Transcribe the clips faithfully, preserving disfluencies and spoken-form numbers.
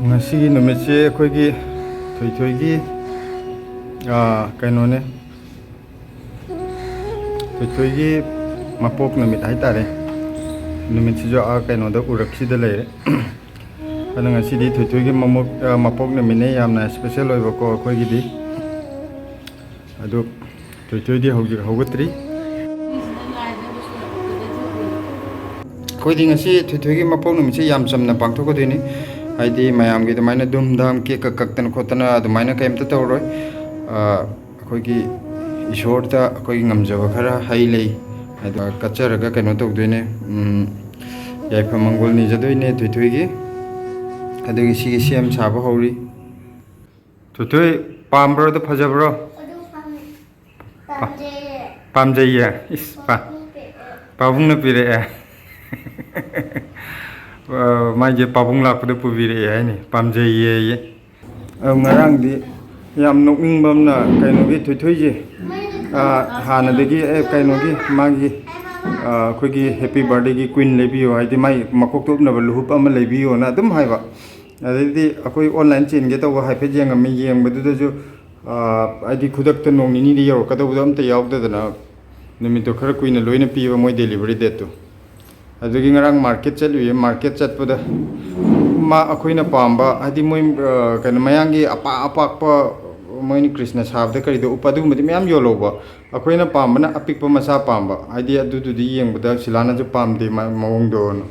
ꯉꯁꯤꯒꯤ ꯅꯨꯃꯤꯠꯁꯦ ꯑꯩꯈꯣꯏꯒꯤ ꯊꯣꯏꯊꯣꯏꯒꯤ, ꯑꯥ, ꯀꯩꯅꯣꯅꯦ, ꯊꯣꯏꯊꯣꯏꯒꯤ ꯃꯄꯣꯛ ꯅꯨꯃꯤꯠ ꯍꯥꯏꯇꯥꯔꯦ꯫ ꯅꯨꯃꯤꯠꯁꯤꯁꯨ ꯑꯥ ꯀꯩꯅꯣꯗ ꯎꯔꯛꯁꯤꯗ ꯂꯩꯔꯦ꯫ ꯑꯗꯣ ꯉꯁꯤꯗꯤ ꯊꯣꯏꯊꯣꯏꯒꯤ ꯃꯃꯣꯛ-, ꯑꯥ, ꯃꯄꯣꯛ ꯅꯨꯃꯤꯠꯅꯦ, ꯌꯥꯝꯅ ꯏꯁꯄꯦꯁꯦꯜ ꯑꯣꯏꯕꯀꯣ ꯑꯩꯈꯣꯏꯒꯤꯗꯤ꯫ ꯑꯗꯨ ꯊꯣꯏꯊꯣꯏꯗꯤ ꯍꯧꯖꯤꯛ ꯍꯧꯒꯠꯇ꯭ꯔꯤ꯫ ꯑꯩꯈꯣꯏꯗꯤ ꯉꯁꯤ ꯊꯣꯏꯊꯣꯏꯒꯤ ꯃꯄꯣꯛ ꯅꯨꯃꯤꯠꯁꯦ ꯌꯥꯝ ꯆꯝꯅ ꯄꯥꯡꯊꯣꯛꯀꯗꯣꯏꯅꯤ꯫ ꯍꯥꯏꯗꯤ ꯃꯌꯥꯝꯒꯤ ꯑꯗꯨꯃꯥꯏꯅ ꯙꯨꯝ ꯙꯥꯝ ꯀꯦꯛꯀ ꯀꯛꯇꯅ ꯈꯣꯠꯇꯅ ꯑꯗꯨꯃꯥꯏꯅ ꯀꯩꯝꯇ ꯇꯧꯔꯣꯏ꯫ ꯑ, ꯑꯩꯈꯣꯏꯒꯤ ꯏꯁꯣꯔꯗ ꯑꯩꯈꯣꯏꯒꯤ ꯉꯝꯖꯕ ꯈꯔ ꯍꯩ ꯂꯩ ꯑꯗꯨꯒ ꯀꯠꯆꯔꯒ ꯀꯩꯅꯣ ꯇꯧꯗꯣꯏꯅꯦ꯫ ꯎꯝ, ꯌꯥꯏꯐ ꯃꯪꯒꯣꯜ ꯅꯤꯖꯗꯣꯏꯅꯦ ꯊꯣꯏꯊꯣꯏꯒꯤ꯫ ꯑꯗꯨꯒꯤ ꯁꯤꯒꯤ ꯁꯦꯝ ꯁꯥꯕ ꯍꯧꯔꯤ꯫ ꯊꯣꯏꯊꯣꯏ, ꯄꯥꯝꯕ꯭ꯔꯣ? ꯑꯗꯨ ꯐꯖꯕ꯭ꯔꯣ? ꯑꯗꯨ ꯄꯥꯝꯃꯦ꯫ ꯄꯥꯝꯖꯩꯌꯦ꯫ ꯄꯥꯝꯖꯩꯌꯦ? ꯏꯁ, ꯄꯥ-, ꯄꯥꯕꯨꯡꯅ ꯄꯤꯔꯛꯑꯦ꯫ ꯄꯥꯕꯨꯡꯅ ꯄꯤꯔꯛꯑꯦ꯫ ꯑ, ꯃꯥꯒꯤ ꯄꯥꯕꯨꯡ ꯂꯥꯛꯄꯗ ꯄꯨꯕꯤꯔꯛꯑꯦ ꯍꯥꯏꯅꯤ, ꯄꯥꯝꯖꯩꯌꯦꯌꯦ꯫ ꯑ, ꯉꯔꯥꯡꯗꯤ ꯌꯥꯝ ꯅꯣꯛꯅꯤꯡꯕ ꯑꯃꯅ ꯀꯩꯅꯣꯒꯤ ꯊꯣꯏꯊꯣꯏꯁꯦ, ꯑ, ꯍꯥꯟꯅꯗꯒꯤ, ꯑꯦ, ꯀꯩꯅꯣꯒꯤ ꯃꯥꯒꯤ, ꯑ, ꯑꯩꯈꯣꯏꯒꯤ ꯍꯦꯄꯤ ꯕꯥꯔꯗꯦꯒꯤ ꯀ꯭ꯋꯤꯟ ꯂꯩꯕꯤꯌꯣ, ꯍꯥꯏꯗꯤ ꯃꯥꯒꯤ ꯃꯀꯣꯛꯇ ꯎꯞꯅꯕ ꯂꯨꯍꯨꯞ ꯑꯃ ꯂꯩꯕꯤꯌꯣꯅ ꯑꯗꯨꯝ ꯍꯥꯏꯕ꯫ ꯑꯗꯩꯗꯤ ꯑꯩꯈꯣꯏ ꯑꯣꯟꯂꯥꯏꯟ ꯆꯦꯟꯒꯦ ꯇꯧꯕ ꯍꯥꯏꯐꯦꯠ ꯌꯦꯡꯉꯝꯃꯤ꯫ ꯌꯦꯡꯕꯗꯨꯗꯁꯨ, ꯑ, ꯍꯥꯏꯗꯤ ꯈꯨꯗꯛꯇ ꯅꯣꯡ ꯅꯤꯅꯤꯗ ꯌꯧꯔꯛꯀꯗꯧꯕꯗꯣ ꯑꯝꯇ ꯌꯥꯎꯗꯗꯅ ꯅꯨꯃꯤꯠꯇꯣ ꯈꯔ ꯀꯨꯏꯅ ꯂꯣꯏꯅ ꯄꯤꯕ ꯃꯣꯏ ꯗꯦꯂꯤꯚꯔꯤ ꯗꯦꯠꯇꯣ꯫ ꯑꯗꯨꯒꯤ ꯉꯔꯥꯡ ꯃꯥꯔꯀꯦꯠ ꯆꯠꯂꯨꯏꯌꯦ꯫ ꯃꯥꯔꯀꯦꯠ ꯆꯠꯄꯗ ꯃꯥ, ꯑꯩꯈꯣꯏꯅ ꯄꯥꯝꯕ, ꯍꯥꯏꯗꯤ ꯃꯣꯏ, ꯑ, ꯀꯩꯅꯣ, ꯃꯌꯥꯡꯒꯤ ꯑꯄꯥꯛ ꯑꯄꯥꯛꯄ ꯃꯣꯏꯅ ꯀ꯭ꯔꯤꯁꯅ ꯁꯥꯕꯗ ꯀꯔꯤꯗ ꯎꯞꯄ ꯑꯗꯨꯒꯨꯝꯕꯗꯤ ꯃꯌꯥꯝ ꯌꯣꯜꯍꯧꯕ꯫ ꯑꯩꯈꯣꯏꯅ ꯄꯥꯝꯕꯅ ꯑꯄꯤꯛꯄ ꯃꯆꯥ ꯄꯥꯝꯕ, ꯍꯥꯏꯗꯤ ꯑꯗꯨꯗꯨꯗꯤ ꯌꯦꯡꯕꯗ ꯁꯤꯂꯥꯅꯁꯨ ꯄꯥꯝꯗꯦ ꯃ-, ꯃꯑꯣꯡꯗꯣꯅ꯫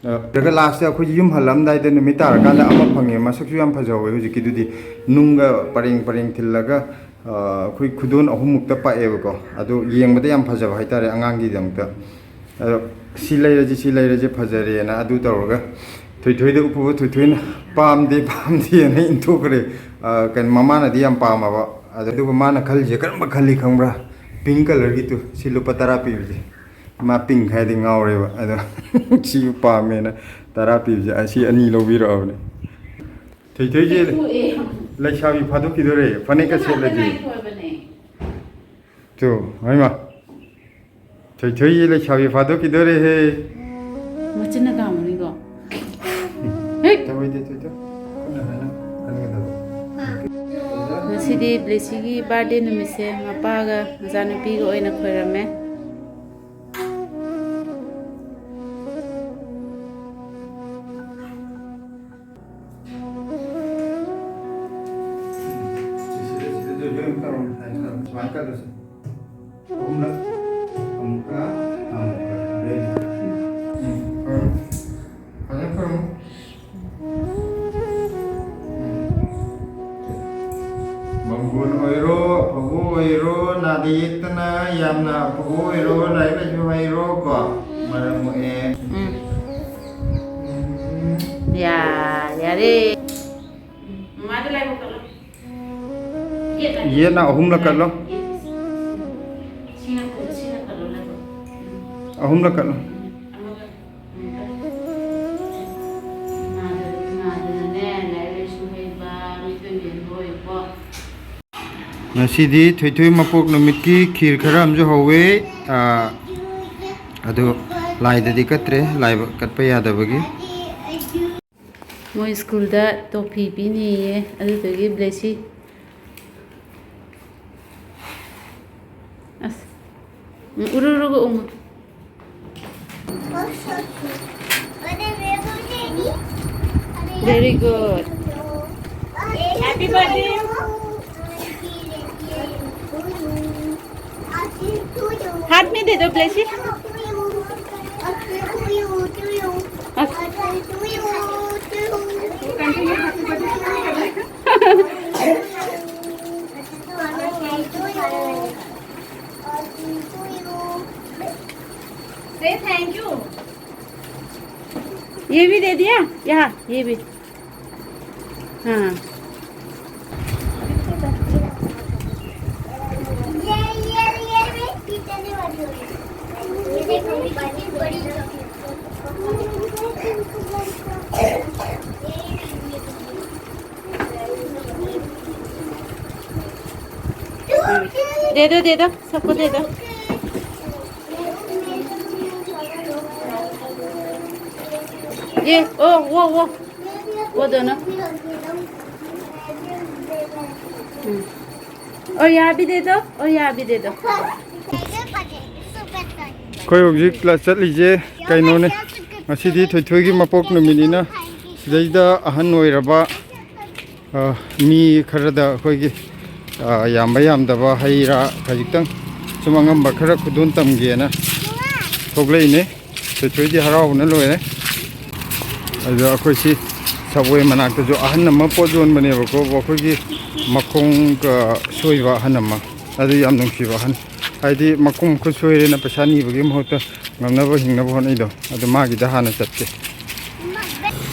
ꯑ, ꯑꯗꯨꯒ ꯂꯥꯁꯇ ꯑꯩꯈꯣꯏꯁꯦ ꯌꯨꯝ ꯍꯜꯂꯝꯗꯥꯏꯗ ꯅꯨꯃꯤꯠ ꯇꯥꯔꯀꯥꯟꯗ ꯑꯃ ꯐꯪꯉꯦ꯫ ꯃꯁꯛꯁꯨ ꯌꯥꯝ ꯐꯖꯍꯧꯋꯦ ꯍꯧꯖꯤꯛꯀꯤꯗꯨꯗꯤ꯫ ꯅꯨꯡꯒ ꯄꯔꯦꯡ ꯄꯔꯦꯡ ꯊꯤꯜꯂꯒ, ꯑ, ꯑꯩꯈꯣꯏ ꯈꯨꯗꯣꯟ ꯑꯍꯨꯝꯃꯨꯛꯇ ꯄꯥꯛꯑꯦꯕꯀꯣ꯫ ꯑꯗꯣ ꯌꯦꯡꯕꯗ ꯌꯥꯝ ꯐꯖꯕ ꯍꯥꯏꯇꯥꯔꯦ ꯑꯉꯥꯡꯒꯤꯗꯃꯛꯇ꯫ ꯑꯗꯣ ꯁꯤ ꯂꯩꯔꯁꯤ, ꯁꯤ ꯂꯩꯔꯁꯤ ꯐꯖꯔꯦꯅ ꯑꯗꯨ ꯇꯧꯔꯒ ꯊꯣꯏꯊꯣꯏꯗ ꯎꯞꯄꯨꯕ, ꯊꯣꯏꯊꯣꯏꯅ "ꯄꯥꯝꯗꯦ, ꯄꯥꯝꯗꯦꯅ" ꯏꯟꯊꯣꯛꯈ꯭ꯔꯦ꯫ ꯑ, ꯀꯩꯅꯣ, ꯃꯃꯥꯅꯗꯤ ꯌꯥꯝ ꯄꯥꯝꯃꯕ꯫ ꯑꯗꯣ ꯑꯗꯨꯒ ꯃꯥꯅ ꯈꯜꯂꯤꯁꯦ ꯀꯔꯝꯕ ꯈꯜꯂꯤ ꯈꯪꯕ꯭ꯔꯥ? ꯄꯤꯡ ꯀꯂꯔꯒꯤꯗꯨ, ꯁꯤ ꯂꯨꯄꯥ ꯇꯔꯥ ꯄꯤꯕꯁꯦ꯫ ꯃꯥ ꯄꯤꯡ ꯍꯥꯏꯗꯤ ꯉꯥꯎꯔꯦꯕ꯫ ꯑꯗꯣ ꯁꯤ ꯄꯥꯝꯃꯦꯅ ꯇꯔꯥ ꯄꯤꯕꯁꯦ, ꯑꯁꯤ ꯑꯅꯤ ꯂꯧꯕꯤꯔꯛꯑꯕꯅꯦ꯫ ꯊꯣꯏꯊꯣꯏꯁꯦ ꯂꯩꯁꯥꯕꯤ ꯐꯥꯗꯣꯛꯈꯤꯗꯣꯔꯦ, ꯐꯅꯦꯛꯀ ꯁꯦꯠꯂꯗꯤ꯫ ꯇꯨ, ꯍꯩꯃꯥ꯫ ꯊꯣꯏꯊꯣꯏꯁꯦ ꯂꯩꯁꯥꯕꯤ ꯐꯥꯗꯣꯛꯈꯤꯗꯣꯔꯦꯍꯦ꯫ ꯃꯆꯤꯟꯅ ꯀꯥꯝꯃꯅꯤꯀꯣ꯫ ꯇꯧꯔꯣꯏꯗꯦ, ꯇꯧꯔꯣꯏꯗꯦ꯫ ꯀꯟꯅ ꯍꯥꯏꯅ ꯈꯟꯒꯗꯕ꯫ ꯉꯁꯤꯗꯤ ꯕ꯭ꯂꯦꯁꯤꯒꯤ ꯕꯥꯔꯗꯦ ꯅꯨꯃꯤꯠꯁꯦ ꯃꯄꯥꯒ ꯃꯆꯥꯅꯨꯄꯤꯒ ꯑꯣꯏꯅ ꯈꯣꯏꯔꯝꯃꯦ꯫ ꯁꯨꯃꯥꯏꯅ ꯀꯠꯂꯨꯁꯦ꯫ ꯑꯍꯨꯝꯂꯛ꯫ ꯑꯃꯨꯛꯀ, ꯑꯃꯨꯛꯀ꯫ Ready? ꯎꯝ, ꯈꯨꯔꯨꯝꯃꯨ꯫ ꯐꯖꯅ ꯈꯨꯔꯨꯝꯃꯨ꯫ ꯎꯝ꯫ ꯃꯪꯒꯣꯜ ꯑꯣꯏꯔꯣ, ꯑꯐꯕ ꯑꯣꯏꯔꯣ, ꯅꯥꯗ ꯌꯦꯛꯇꯅ ꯌꯥꯝꯅ ꯑꯐꯕ ꯑꯣꯏꯔꯣ, ꯂꯥꯏꯔꯤꯛ ꯂꯥꯏꯁꯨ ꯍꯩꯔꯣ ꯀꯣ꯫ ꯃꯔꯝ ꯃꯣꯛꯑꯦ꯫ ꯎꯝ꯫ ꯌꯥ-, ꯌꯥꯔꯦ꯫ ꯃꯃꯥꯗ ꯂꯥꯏꯕꯛ ꯀꯠꯂꯣ꯫ ꯌꯦꯠꯅ꯫ ꯌꯦꯠꯅ ꯑꯍꯨꯝꯂꯛ ꯀꯠꯂꯣ꯫ ꯁꯤꯅ, ꯁꯤꯅ ꯀꯠꯂꯣ ꯂꯥꯏꯕꯛ꯫ ꯑꯍꯨꯝꯂꯛ ꯀꯠꯂꯣ꯫ ꯑꯃꯒ꯫ ꯉꯁꯤꯗꯤ ꯊꯣꯏꯊꯣꯏ ꯃꯄꯣꯛ ꯅꯨꯃꯤꯠꯀꯤ ꯈꯤꯔ ꯈꯔ ꯑꯃꯁꯨ ꯍꯧꯋꯦ꯫ ꯑꯥ, ꯑꯗꯨ ꯂꯥꯏꯗꯗꯤ ꯀꯠꯇ꯭ꯔꯦ, ꯂꯥꯏ ꯀꯠꯄ ꯌꯥꯗꯕꯒꯤ꯫ ꯃꯣꯏ ꯁ꯭ꯀꯨꯜꯗ ꯇꯣꯐꯤ ꯄꯤꯅꯤꯌꯦ, ꯑꯗꯨꯗꯨꯒꯤ ꯕ꯭ꯂꯦꯁꯤ꯫ ꯑꯁ꯫ ꯎꯝ, ꯎꯔꯨ ꯎꯔꯨꯒ ꯎꯪꯉꯨ꯫ Very good. Happy birthday. हाथ में दे दो, ब्लेसी। Say thank you. ये भी दे दिया, यहाँ, ये भी। हाँ। दे दो, दे दो, सबको दे दो। ये, ओ, वो, वो। वो दोनों। हम्म। और यहाँ भी दे दो, और यहाँ भी दे दो। ꯑꯩꯈꯣꯏ ꯍꯧꯖꯤꯛ ꯀ꯭ꯂꯥꯁ ꯆꯠꯂꯤꯁꯦ ꯀꯩꯅꯣꯅꯦ, ꯉꯁꯤꯗꯤ ꯊꯣꯏꯊꯣꯏꯒꯤ ꯃꯄꯣꯛ ꯅꯨꯃꯤꯠꯅꯤꯅ ꯁꯤꯗꯩꯗ ꯑꯍꯟ ꯑꯣꯏꯔꯕ, ꯑ, ꯃꯤ ꯈꯔꯗ ꯑꯩꯈꯣꯏꯒꯤ, ꯑ, ꯌꯥꯝꯕ ꯌꯥꯝꯗꯕ ꯍꯩ ꯔꯥ ꯈꯖꯤꯛꯇꯪ ꯁꯨꯝ ꯑꯉꯝꯕ ꯈꯔ ꯈꯨꯗꯣꯜ ꯇꯝꯒꯦꯅ ꯊꯣꯛꯂꯛꯏꯅꯦ꯫ ꯊꯣꯏꯊꯣꯏꯗꯤ ꯍꯔꯥꯎꯕꯅ ꯂꯣꯏꯔꯦ꯫ ꯑꯗꯣ ꯑꯩꯈꯣꯏ ꯁꯤ ꯁꯕꯋꯦ ꯃꯅꯥꯛꯇꯁꯨ ꯑꯍꯟ ꯑꯃ ꯄꯣꯠ ꯌꯣꯟꯕꯅꯦꯕꯀꯣ, ꯑꯩꯈꯣꯏꯒꯤ ꯃꯈꯣꯡꯒ ꯁꯣꯏꯕ ꯑꯍꯟ ꯑꯃ, ꯑꯗꯨ ꯌꯥꯝ ꯅꯨꯡꯁꯤꯕ ꯑꯍꯟ, ꯍꯥꯏꯗꯤ ꯃꯈꯣꯡ ꯃꯈꯨꯠ ꯁꯣꯏꯔꯦꯅ ꯄꯩꯁꯥ ꯅꯤꯕꯒꯤ ꯃꯍꯨꯠꯇ ꯉꯝꯅꯕ ꯍꯤꯡꯅꯕ ꯍꯣꯠꯅꯩꯗꯣ, ꯑꯗꯨ ꯃꯥꯒꯤꯗ ꯍꯥꯟꯅ ꯆꯠꯀꯦ꯫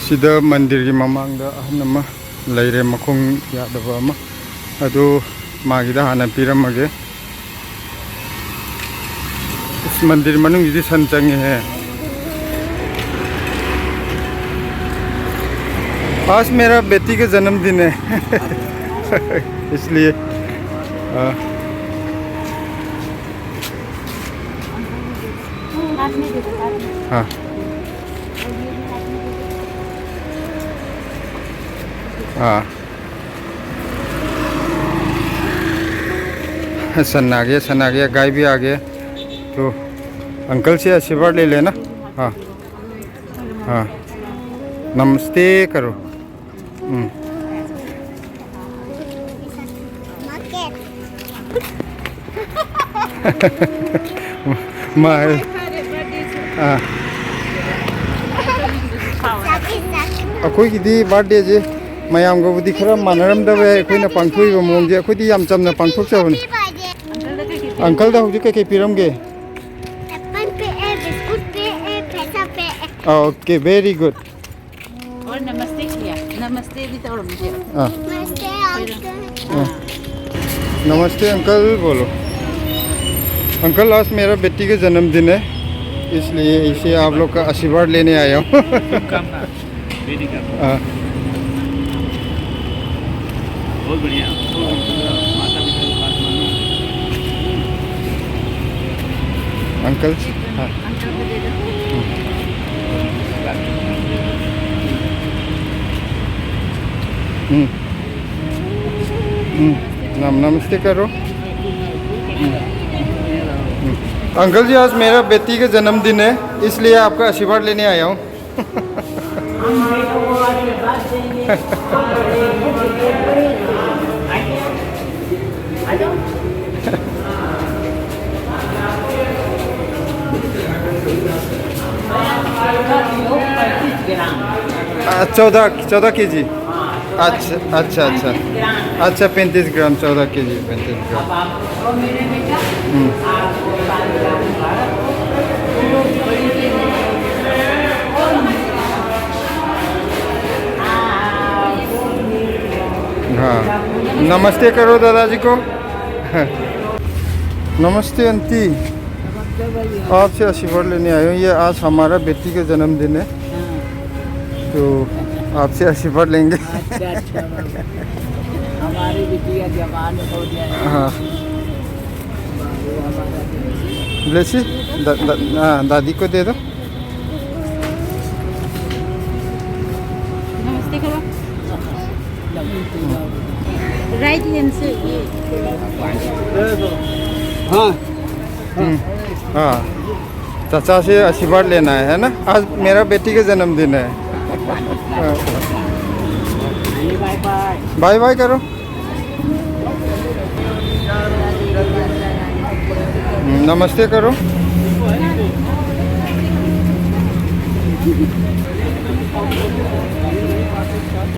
ꯁꯤꯗ ꯃꯟꯗꯤꯔꯒꯤ ꯃꯃꯥꯡꯗ ꯑꯍꯟ ꯑꯃ ꯂꯩꯔꯦ, ꯃꯈꯣꯡ ꯌꯥꯗꯕ ꯑꯃ, ꯑꯗꯨ ꯃꯥꯒꯤꯗ ꯍꯥꯟꯅ ꯄꯤꯔꯝꯃꯒꯦ꯫ ꯏꯁ, ꯃꯟꯗꯤꯔ ꯃꯅꯨꯡꯁꯤꯗꯤ ꯁꯟ ꯆꯪꯉꯦꯍꯦ꯫ आज मेरा बेटी का जन्मदिन है। इसलिए, हाँ। हाँ। हाँ। सन आ गया, सन आ गया, गाय भी आ गया। तो अंकल से आशीर्वाद ले लेना। हाँ, हाँ। नमस्ते करो। हम्म। माँ, हाँ। ꯑꯩꯈꯣꯏꯒꯤꯗꯤ ꯕꯥꯔꯗꯦꯁꯦ ꯃꯌꯥꯝꯒꯕꯨꯗꯤ ꯈꯔ ꯃꯥꯟꯅꯔꯝꯗꯕ ꯌꯥꯏ, ꯑꯩꯈꯣꯏꯅ ꯄꯥꯡꯊꯣꯛꯏꯕ ꯃꯑꯣꯡꯁꯦ꯫ ꯑꯩꯈꯣꯏꯗꯤ ꯌꯥꯝ ꯆꯝꯅ ꯄꯥꯡꯊꯣꯛꯆꯕꯅꯤ꯫ ꯑꯪꯀꯜꯗ ꯍꯧꯖꯤꯛ ꯀꯩꯀꯩ ꯄꯤꯔꯝꯒꯦ? ꯑꯦꯄꯜ ꯄꯦꯛꯑꯦ, ꯕꯤꯁꯀꯨꯠ ꯄꯦꯛꯑꯦ, ꯄꯩꯁꯥ ꯄꯦꯛꯑꯦ꯫ Okay, very good. और नमस्ते किया। नमस्ते भी तो और मुझे। हाँ। नमस्ते, अंकल। हाँ। नमस्ते अंकल बोलो। अंकल, आज मेरा बेटी का जन्मदिन है, इसलिए इसे आप लोग का आशीर्वाद लेने आया हूँ। शुभकामना। बेटी का। हाँ। बहुत बढ़िया। माता पिता की बात मानो। अंकल। हाँ। अंकल को दे दो। हम्म। हम्म। हम्म। नम-, नमस्ते करो। हम्म। हम्म। अंकल जी, आज मेरा बेटी का जन्मदिन है, इसलिए आपका आशीर्वाद लेने आया हूँ। चौदह, चौदह के जी। अच्छा, अच्छा, अच्छा। अच्छा, पैंतीस ग्राम, चौदह के जी, पैंतीस ग्राम। हम्म। हाँ, नमस्ते करो दादाजी को। नमस्ते आंटी, आपसे आशीर्वाद लेने आए हूँ। ये आज हमारा बेटी का जन्मदिन है, तो आपसे आशीर्वाद लेंगे। अच्छा, अच्छा बाबा। हमारी बिटिया जवान हो जाए। हाँ। बाबू हमारा। ब्लेसी, दा-, दा-, हाँ, दादी को दे दो। नमस्ते करो। राइट हैंड से ये। हाँ। हम्म, हाँ। चाचा से आशीर्वाद लेना है, है ना? आज मेरा बेटी का जन्मदिन है। हाँ। बाय बाय करो। हम्म, नमस्ते करो।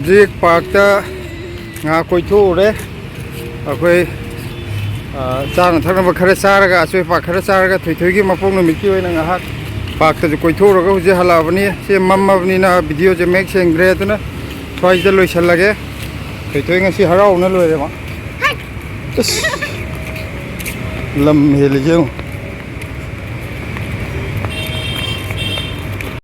ꯍꯧꯖꯤꯛ ꯄꯥꯔꯛꯇ ꯉꯥꯏꯍꯥꯛ ꯀꯣꯏꯊꯣꯛꯎꯔꯦ꯫ ꯑꯩꯈꯣꯏ, ꯑ, ꯆꯥꯅ ꯊꯛꯅꯕ ꯈꯔ ꯆꯥꯔꯒ, ꯑꯆꯣꯏ ꯑꯄꯥ ꯈꯔ ꯆꯥꯔꯒ, ꯊꯣꯏꯊꯣꯏꯒꯤ ꯃꯄꯣꯛ ꯅꯨꯃꯤꯠꯀꯤ ꯑꯣꯏꯅ ꯉꯥꯏꯍꯥꯛ ꯄꯥꯔꯛꯇꯁꯨ ꯀꯣꯏꯊꯣꯛꯎꯔꯒ ꯍꯧꯖꯤꯛ ꯍꯜꯂꯛꯑꯕꯅꯤ꯫ ꯁꯤ ꯃꯝꯃꯕꯅꯤꯅ ꯚꯤꯗꯤꯑꯣꯁꯦ ꯃꯌꯦꯛ ꯁꯦꯡꯗ꯭ꯔꯦ, ꯑꯗꯨꯅ ꯁ꯭ꯋꯥꯏꯁꯤꯗ ꯂꯣꯏꯁꯤꯜꯂꯒꯦ꯫ ꯊꯣꯏꯊꯣꯏ ꯉꯁꯤ ꯍꯔꯥꯎꯅ ꯂꯣꯏꯔꯦ ꯃꯥ꯫ ꯑꯁ! ꯂꯝ ꯍꯦꯜꯂꯤꯁꯦ ꯌꯦꯡꯉꯨ꯫